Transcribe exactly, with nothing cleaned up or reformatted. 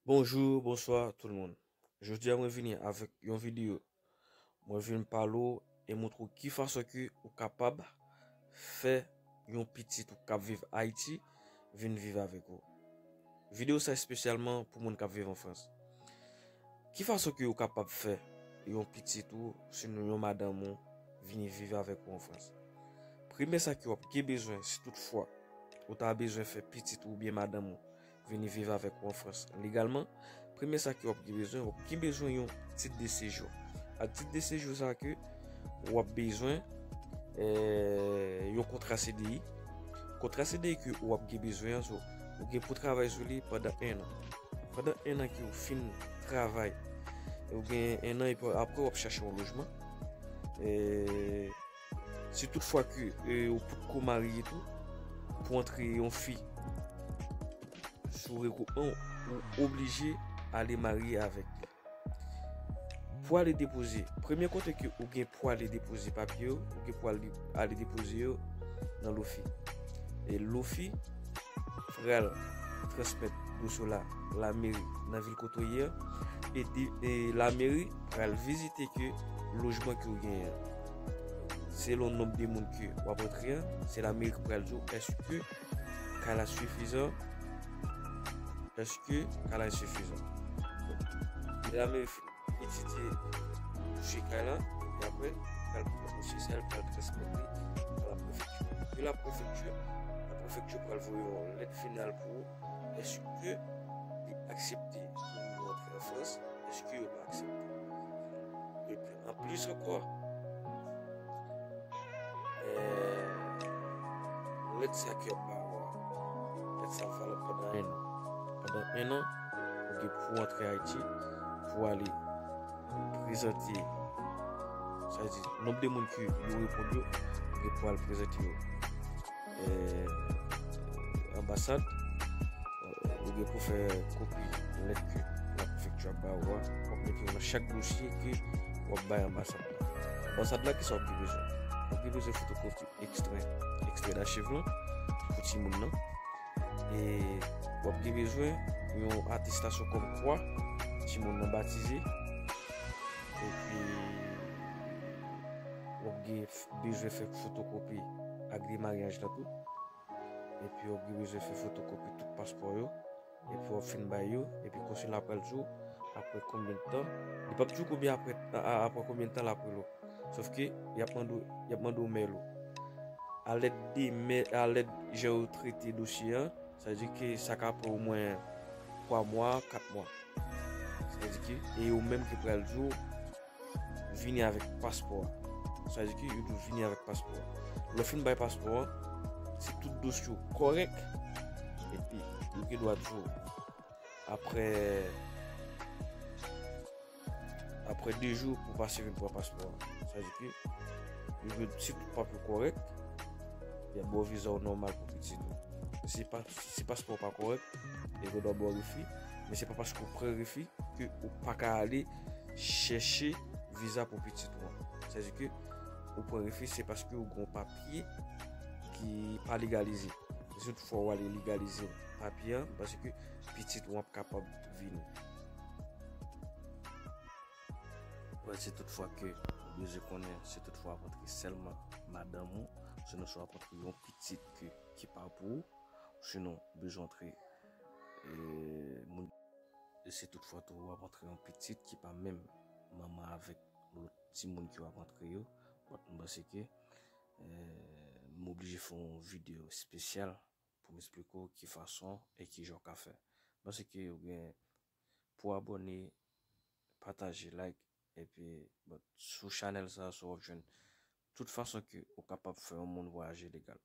Bonjou, bonswa tout moun. Jodi a mwen vini avèk yon videyo. Mwen vin pale w e montre w ki fason ke ou kapab fè yon pitit ou k ap viv Ayiti vin viv avèk ou. Videyo sa espesyalman pou moun k ap viv an Frans. Ki fason ke ou kapab fè yon pitit ou, sinon yon madanm ou, vini viv avèk ou an Frans? Premye sa ke w ap gen bezwen, si toutfwa ou ta bezwen fè pitit ou oubyen madanm ou vini viv avèk ou an Frans legalman, premye sa ke w ap gen bezwen, w ap gen bezwen yon tit de sejou. Ak tit de sejou sa ke w ap bezwen, eh, yon kontra C D I. Kontra C D I ke w ap gen bezwen an, so, ou gen pou travay sou li pandan en an. Pandan en an ke w fin travay, ou gen en an epi apre w ap chache yon lojman. Eh, si toutfwa ke, eh, ou potko marye tou, pou antre yon fi sou regroupman, ou oblije ale marye avèk li. Pou ale depoze, premye kote ke ou gen pou ale depoze papye yo, ou gen pou ale, ale depoze yo nan lofi. E lofi pral transmèt dosye la lameri nan vil kote w ye an, e, de, e lameri pral vizite ke lojman ke w genyen an. Selon nonb de moun ke w ap antre an, se lameri ki pral di w èske kay la sifizan, èske kay la sifizan. Donk, lameri fin etidye dosye kay la, epi apre, pral pran dosye sa, l pral transmèt li a laprefekti. De laprefekti, laprefekti pral voye yon lèt final pou ou. Èske li aksepte pou ou antre an Frans? Èske yo pa aksepte? Epi, anplis ankò, eh, lèt sa ke yo ba ou a, lèt sa valab pandan en an. Pandan en an, ou gen pou antre Ayiti, pou ale prezante, sa vle di, nonb de moun ke yo reponn yo, ou gen pou al prezante yo, eh, anbasad, eh, ou gen pou fè kopi lèt ke laprefekti ap ba ou a, w ap mete yo nan chak dosye ke w ap bay anbasad la. Anbasad la, kisa w ap gen bezwen? W ap gen bezwen fotokopi ekstrè, ekstrè dachiv lan pou timoun nan. E w ap gen bezwen yon atestasyon kòmkwa timoun nan batize. Epi, w ap gen f-, bezwen fè fotokopi ak de maryaj la tou. Epi, w ap gen bezwen fè fotokopi tout paspò yo. Epi, w ap fin bay yo. Epi, konsila pral di w apre konbyen de tan. Li p ap di w konbyen apre, a, a, apre konbyen de tan l ap rele w. Sòf ke, y ap mande w, y ap mande w mèl ou. Alèd de mè-, alèd jan yo trete dosye an, sa vle di ke sa ka pran omwen twa mwa, kat mwa. Sa vle di ke, e yo menm ki pral di w, vini avèk paspò a. Sa vle di ke yo di w vini avèk paspò a. Lè w fin bay paspò a, si tout dosye w kòrèk, epi yo gen dwa di w, apre, apre de jou pou w pase vin pran paspò a. Sa vle di ke yo gen, si tout papye w kòrèk, y ap ba w viza w nòmal pou pitit ou. Si pa, si paspò w pa kòrèk, yo gen dwa ba w refi, men se pa paske w pran refi ke ou pa ka ale chèche viza pou pitit ou an. Sa vle di ke ou pran refi, se paske ou gen yon papye ki pa legalize. E si toutfwa w ale legalize papye an, m panse ke pitit ou an ap kapab vini. Wè, si toutfwa ke ou bezwen konnen, si toutfwa w ap antre sèlman madanm ou, sinon si w ap antre yon pitit ke, ki pa pou ou, sinon ou bezwen antre, e, moun, e si toutfwa tou w ap antre yon pitit ki pa menm manman avèk lòt timoun ke w ap antre yo, bon, m panse ke, e, m oblije fè yon videyo espesyal pou m esplike w ki fason e ki jan w ka fè. M panse ke ou gen pou abòne, pataje, like, epi, bon, sou chanèl sa, so w ap jwenn tout fason ke ou kapab fè yon moun vwayaje legal.